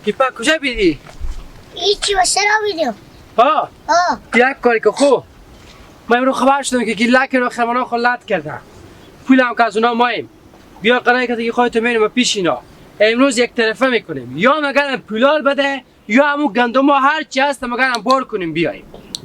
گیپک کجا بیدی؟ هیچی با سرا بیدیم. ها؟ ها. یک کاری که خو ما امروز خبر شدم که گیلک رو خرمانا خلط کردن. پول هم که از اونا ماییم. بیا قراره که دیگه خودت میریم و پیش اینا. امروز یک طرفه میکنیم. یا مگرم پولال بده یا همون گندم هر چی هست مگرم بار کنیم بیاییم.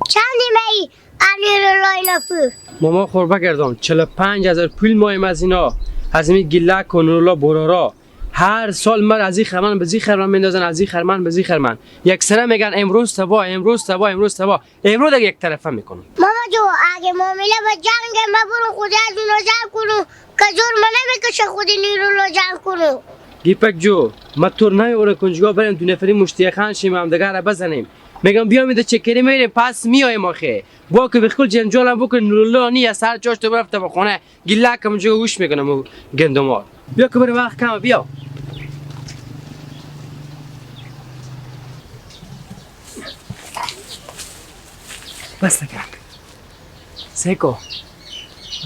چند می امیر پول؟ ماما خور بگردم 45,000 پول مایم از اینا. از این گیلک و نورالله برارا. هر سال مر از این خرمن به زی خرمن میندازن، از این خرمن به زی خرمن. یک سره میگن امروز صبح امروز صبح امروز صبح. امروز دیگه یک طرفه میکنن. ماما جو اگه معامله با جنگ ما برو خود از اونا جمع کنم که زور من نمیکشه خود نیرو جمع کنم. گیپک جو ما تور نمیبره کنجگاه بریم دو نفری مشتی خان شیم هم دیگه را بزنیم. میگم بیا میده چکری میریم پس میایم آخه. با که بخل جنجالم بکن نورالله نی سر جاش تو رفته به خونه گیلک هم گوش میکنم و گندما. بیا که بریم وقت کم بیا. بس نکرد سیکو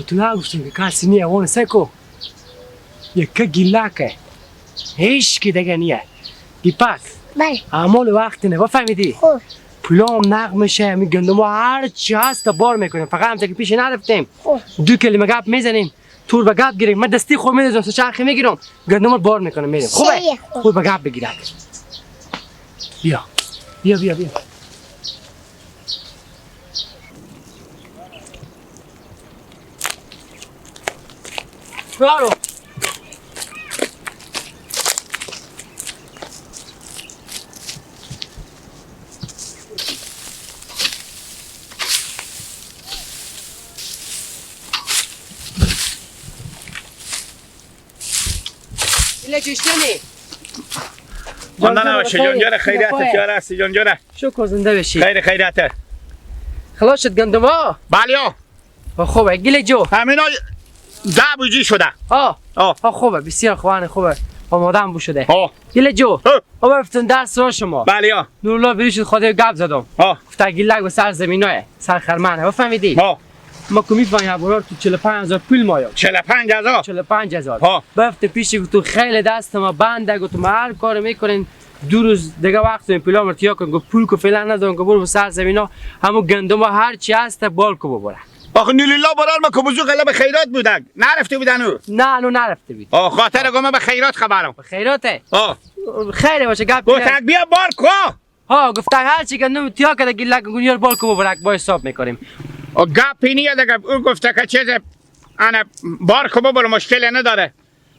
تو نگفتیم که کسی نیه وان سیکو یک گیلکه هیچ کی دیگه نیه. گیپک بله اعمال وقت نه بفهمیدی؟ خوب پولام نقد میشه می گندم هر چی هست بار میکنیم فقط هم که پیش نرفتیم. خوب دو کلمه گپ میزنیم تور به گپ گیریم من دستی خود میدوزم سه چرخی میگیرم گندم رو بار میکنم میریم. خوبه خوب به گپ بگیرک. بیا بیا بیا بیا برو. مانده نباشه جان جان خیریت چهار هستی جان جان. شکر زنده بشی. خیر خیریت. خلاص شد گندم ها؟ بله ها. خوبه گیل جو. همینا 10 بوجی شده. ها ها خوبه بسیار خوبه خوبه آماده هم شده. ها گیل جو. ها رفتن درس را شما. بله ها. نورالله بری شد خدا گپ زدم. ها گفت گیلک به سر زمینای سر خرمنه بفهمیدی؟ ها ما که میفهمیم برار تو 45,000 پول مایا. 45,000 45,000 ها رفت پیش گفت تو خیلی دست ما بنده گفت ما هر کار میکنین دو روز دیگه وقت این پولا مرتیا کن گفت پول که فعلا ندارم که برو سر زمینا همون گندم هر چی هست بال کو ببره. آخه نورالله برار ما که بزرگ غلب خیرات بودن نرفته بودن او. نه نو نرفته بود. آه خاطر گم به خیرات خبرم. به خیراته. آه خیر باشه گپ گفت بیا بار کو. ها گفت هر چی گندم تیا کده گیلک گونیار بال کو ببره با حساب میکنیم. او گپی نیه دیگه او گفته که چیز انا بار کو ببر مشکل نداره.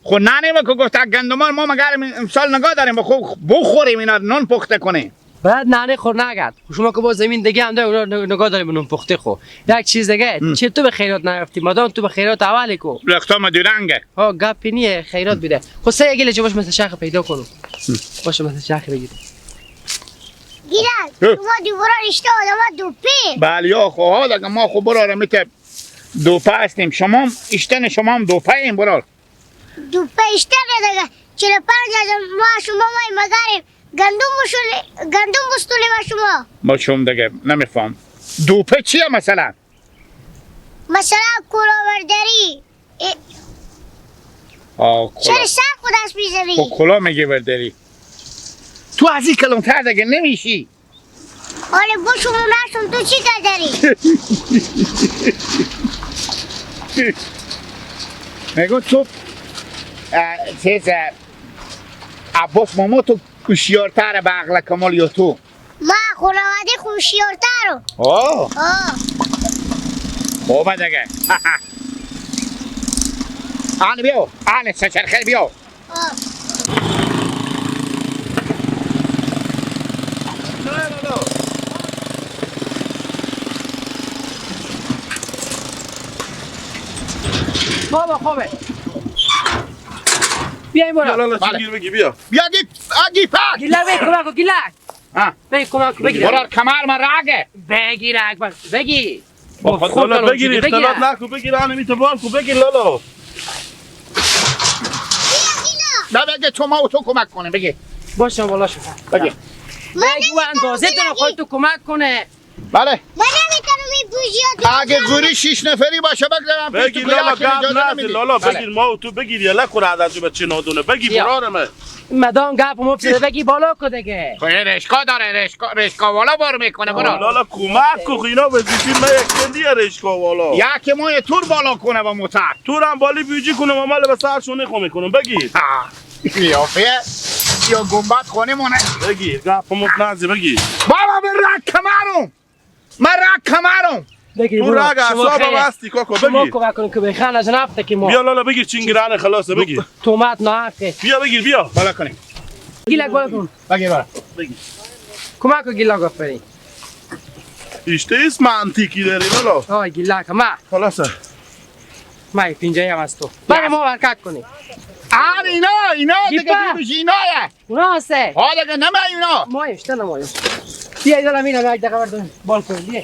خب نه نیم که گفت گندمان ما مگر امسال نگاه داریم خب بخوریم اینا نون پخته کنیم. بعد نانه خور نگرد شما که با زمین دیگه هم داریم نگاه داریم نون پخته خو. یک چیز دیگه چه تو به خیرات نرفتی مادام تو به خیرات اولی کو لختا ما دورنگه. ها گپی نیه خیرات بیده. خب سه گله چه باش مثل شخ پیدا کنم. باشه مثل شخ بگیر. گیرن شما دوباره رشته آدم دوپه. بله یا خب ها دیگه ما خب برار میته دوپه هستیم شما اشتن شما هم دوپه ایم برار. دوپه اشتن دیگه 45,000 ما شما ما مگریم گندم بستولی ما شما. ما شما دیگه نمیفهم دوپه چیه مثلا؟ مثلا کلاوردری. آه چرا سر خود دست میزنی؟ خب کلا میگه وردری. تو از این کلانتر دیگه نمیشی. آره باشم و نشم تو چی کار داری؟ میگم تو چیز عباس ماما تو هوشیارتره به عقل کمال یا تو؟ ما خانواده هوشیارترم. آه آه خوبه دیگه. آن بیا آن سچرخه بیا. آه بابا خوبه بیا این برا. لالا چی بگی بیا. بیا گی پک. گیلک بگی کمک کن گیلک. بگی کمک کن بگیر. برار کمر من راگه. بگیر اکبر بگیر. لالا بگیر اختلاط نکن بگیر انا میتو بار کو بگیر لالا. نه بگی تو ما و تو کمک کنه بگی. باشه بالا شو. بگی. بگو اندازه تو خود تو کمک کنه. بله. من نمیتونم این اگه گوری 6 نفری باشه بگذارم بگیر لالا گپ نزن لالا بگیر ما و تو بگیر یلا کن عدد بچه نادونه بگیر برارمه مدام گپ مفت بگی بالا کو دیگه. خب رشکا داره رشکا والا بار میکنه برا لالا کمک کو اینا وظیفه ما یک کندی رشکا والا یک ما تور بالا کنه با موتر تورم بالی بیوجی کنه ما مال به سرشونه خو میکنم بگیر. قیافه یا گنبد خونه مونه بگیر گپ مفت نزن بگیر بابا من رگ کمرم من رگ کمرم بگیر تو رگ اعصابم هستی کاکا بگیر. شما کمک کن که بخن از نفته که ما بیا لالا بگیر چینگرانه خلاصه بگیر تومات نه بیا بگیر بیا بالا کنیم گیلک بالا کن بگیر بالا بگیر کمک کن گیلک آفرین ایشته ایست منطقی داری لالا آی گیلک ما خلاصه ما پینجایی هم از تو برای ما حرکت کنیم. آره اینا اینا دیگه بیش ایناه اونا هسته ها دیگه نمه اینا ما ایشته نمایم بیا ایدالا میرم یک دقیقه بردارم بال کنیم بیا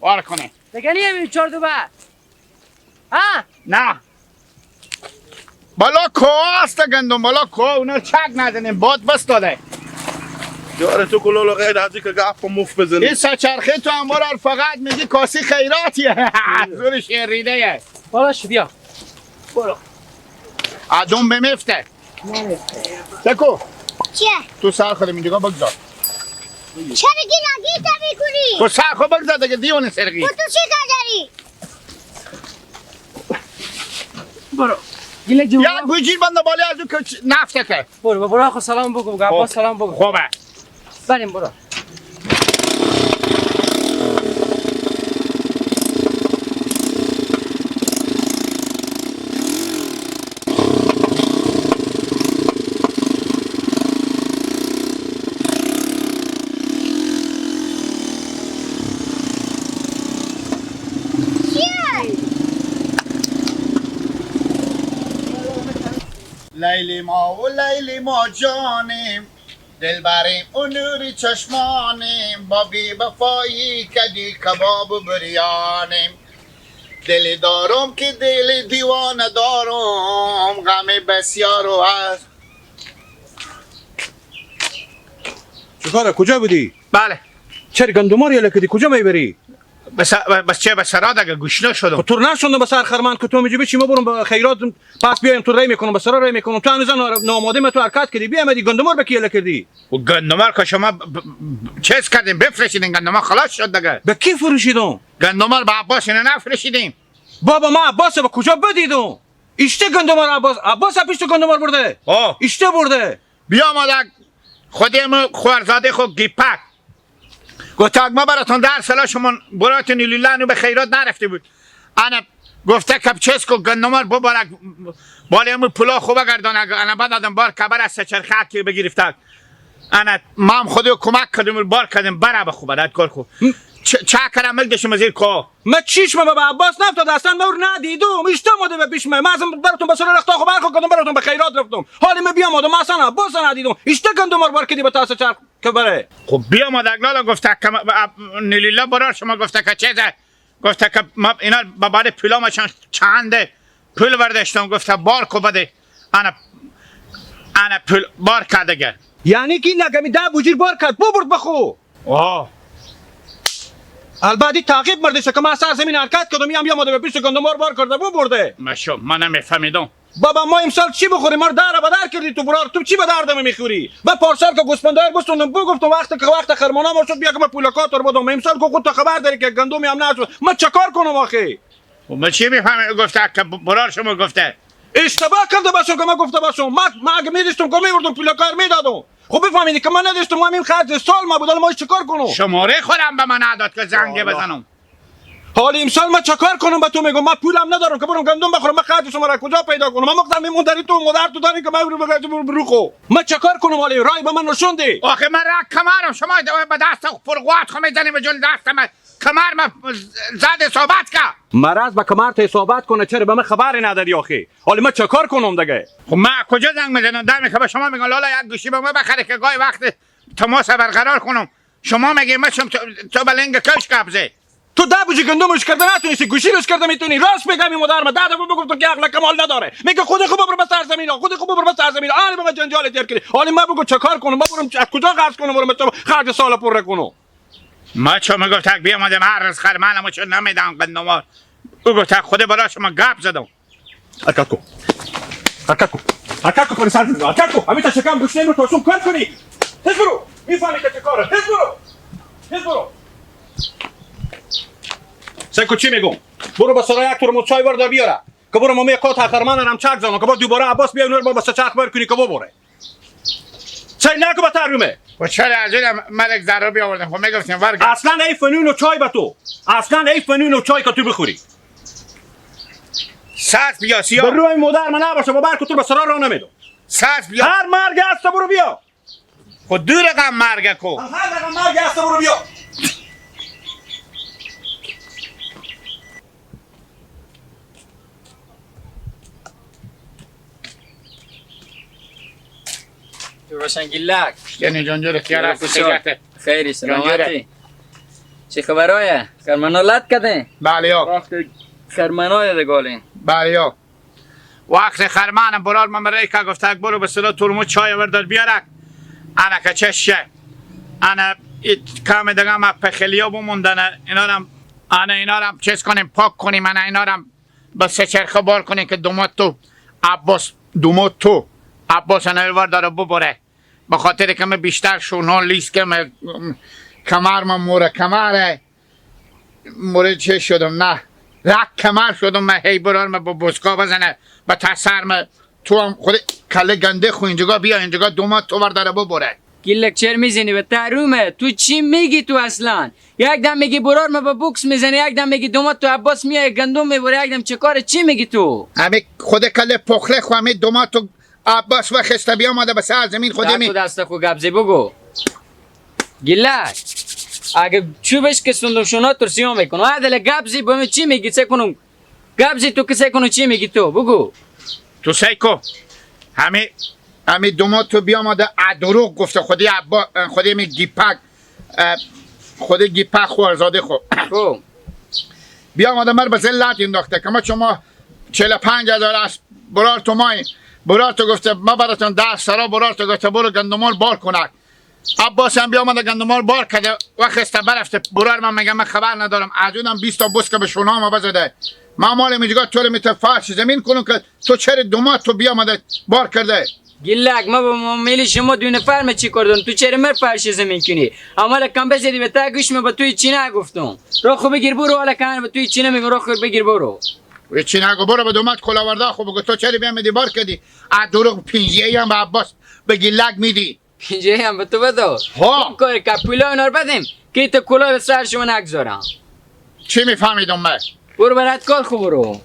بار کنه دیگه نیه 4 دو بعد ها نه بالا کوه است گندم بالا کوه اونا چک نزنیم باد بس داده یاره تو کلالا غیر از که گپ مف بزنی این سچرخه تو هم برار فقط میگی کاسی خیراتیه زورش ریده بالا شو بیا برو ادم بمفته تکو چیه؟ تو سر خودم اینجا بگذار. چرا گیلاگی تا میکنی؟ تو سر خود بگذار دیگه دیوانه سرقی. تو چی کار داری؟ برو گیلک جون یک بوجیر بنده بالی از او که نفته که برو برو خو سلام بگو عباس سلام بگو. خوبه بریم برو. لیلی ما و لیلی ما جانیم دلبریم و نوری چشمانیم با بی وفایی کدی کباب و بریانیم دل دارم که دل دیوانه دارم غم بسیار و از چیکاره کجا بودی؟ بله چرا گندمار یله کدی کجا میبری؟ بس چه بسرا دیگه گشنه شدم. تو نشوندم به سر خرمان که تو میجی بچی ما برم به خیرات پس بیایم تو ری میکنم به سرا ری میکنم تو هنوز ناماده ما تو حرکت کردی بیامدی گندمار به کی یله کردی؟ و گندمار که شما چیز کردیم بفرشیدین گندمار خلاص شد دیگه. به کی فروشیدم؟ گندمار به عباس اینا نفروشیدیم. بابا ما عباس به کجا بدیدم؟ ایشته گندمار عباس پیش تو گندمار برده. ایشته برده. بیا مادر خودم خورزاده خود گیپک گفت ما براتون در سلا شما براتون لیلانو به خیرات نرفته بود. انا گفته که چسکو گندمار ببرک بالای پولا خوبه گردان انا بعد آدم بار کبر از چرخه که بگرفته. انا ما هم خودو کمک کردیم بار کردیم برا به خوبه رد کار خو چه کردم مل دشم زیر کو ما چیش ما به عباس نفتاد اصلا ما رو ندیدم ایشته ماده به پیش ما اصلا براتون به سر رختا خو برخو کردم براتون به خیرات رفتم حالی ما بیام آدم اصلا عباس ندیدم ایشته گندمار بار کردی به تاس چرخ که بره. خب بیا مادر گفته که نیلیلا برار شما گفته که چیزه گفته که ما اینا به بار پولا ما چنده پول برداشتم گفته بار کو بده انا پول بار کرده. یعنی که نگمی ده بوجیر بار کرد ببرد بخو. آه البته تعقیب مرده که من سر زمین حرکت کردم میام بیام به پیش گندمار بار کرده ببرده. مشو من نمیفهمیدم بابا ما امسال چی بخوریم ما رو در بدر کردی تو برار تو چی به دردم میخوری؟ و پارسال که گوسفندار بستوندم بگفتم وقت که وقت خرمانا ما شد بیا که من پولکات رو بدم امسال که خود خبر داری که گندمی هم نشد من چه کار کنم آخه؟ و من چی میفهمم گفته که برار شما گفته اشتباه کرده باشم که من گفته باشم من اگه میداشتم که میبردم پولکار میدادم. خب بفهمیدی که من نداشتم ما همین خرج سال ما بود ما چیکار کنم؟ شماره خودم به من نداد که زنگ بزنم. حالا امسال من چیکار کنم به تو میگم من پولم ندارم که برم گندم بخورم من خرج شما را کجا پیدا کنم؟ من مقدم میمون داری تو مادر تو داری که من رو بگم رو خو من چیکار کنم حالا رای به من نشوندی. آخه من را کمرم شما به دست پرقوات خو میزنی به جل دست من کمر من زد صحبت که مرض به کمر ته صحبت کنه چرا به من خبری نداری آخه؟ حالا من چیکار کنم دیگه؟ خب من کجا زنگ میزنم دم که به شما میگم لالا یک گوشی به من بخره که گاهی وقت تماس برقرار کنم شما میگی من تو بلنگ کش قبضه تو ده بوجی گندمش کرده نتونستی گوشی روش کرده میتونی راست بگم این مادر ما ده دفعه بگفتم که عقل کمال نداره میگه خود خوب ببر به سرزمین خود خوب ببر به سرزمین آره به من جنجال تیر کردی. حالا من بگو چه کار کنم؟ من برم از کجا قرض کنم برم تو خرج سال پر کنم؟ ما چون میگفت تک بیامدم هر روز خرمنمو چون نمیدم گندمار. او گفت خود برا شما گپ زدم. حرکت کن حرکت کن حرکت کن سر حرکت کن. همین تا شکم گوش نمی‌رو تو کار کنی. تز برو میفهمی که چه کاره. تز برو تز برو. سیکو چی میگم؟ برو به سرای یک ترمز چای بردار بیاره که برو مامی قات خرمان رم چرخ زنم که با دوباره عباس بیا نور با چرخ بار کنی که ببره. چای نکو به ترومه. و چرا از این ملک ذره بیاوردم؟ خب میگفتیم ورگ. اصلا ای فنون و چای به تو. اصلا ای فنون و چای که تو بخوری. ساز بیا سیا. برو این مادر من نباشه با برک تو به سرا راه نمیدم. ساز بیا. هر مرگ هست برو بیا. خود دو رقم مرگ کو. هر رقم مرگ هست برو بیا. روشنگیلک یعنی جانجور خیال است خیریت. خیری سلامتی. چه خبرایه؟ خرمنا لط کردین؟ بله یا. خرمنای دگالین. بله یا. وقت خرمنم برار من برای که گفت برو به صدا ترمز چای وردار بیارک. انا که چشه. انا کم دیگه ما پخلیا بموندن اینا رم انا اینا رم چیز کنیم پاک کنیم انا اینا رم با سه چرخه بار کنیم که دومات تو عباس دومات تو عباس انا وردار ببره. به خاطر که من بیشتر شونه لیست که من کمر من موره کمره موره چه شدم نه رک کمر شدم من هی برار من با بسکا بزنه با تسر من تو هم خود کله گنده خو اینجا بیا اینجا دوما تو برداره ببره. گیلک چر میزنی به ترومه تو چی میگی تو اصلا؟ یک دم میگی برار من با بوکس میزنی، یک دم میگی دوما تو عباس میای گندم میبره، یک دم چه کاره چی میگی تو؟ همه خود کله پخله خو همه دوما تو عباس و خسته بیا آمده به سر زمین خود می تو دست خو گبزی بگو. گیلک اگه چوبش که سندم شونا ترسیو میکنم. عدل گبزی با من چی میگی چه کنم؟ گبزی تو که چه کنم چی میگی تو بگو. تو سیکو همه همه دوما تو بیا آمده دروغ گفته خودی عبا خودی می گیپک خودی گیپک خوارزاده خو خب بیا آمده مر به ذلت انداخته که ما شما 45,000 است برار تو مای برار تو گفته ما براتون 10 سرا برار تو گفته برو گندمال بار کنک. عباس هم بیا آمده گندمال بار کرده و خسته برفته برار من میگم من خبر ندارم از اونم 20 تا بسکه به شونام بزده ما مال میگه تو رو میته فرش زمین کنم که تو چرا دوما تو بیا آمده بار کرده. گیلک ما با میلی شما دو نفر ما چی کردم تو چرا مر فرش زمین کنی؟ عمل کم بزدی به تا گوش ما به توی چی نگفتم. رو خو بگیر برو حالا کن به توی چی نمیگم رو خو بگیر برو. و چی نگو برو به دومات کلاورده خو بگو تو چرا بیا میدی بار کردی از دروغ پینجی هم به عباس به گیلک میدی. پینجی هم به تو بده. ها کار کپولا اینا رو بدیم که تو کلاه به سر شما نگذارم. چی میفهمیدم من؟ برو برات کار خو برو.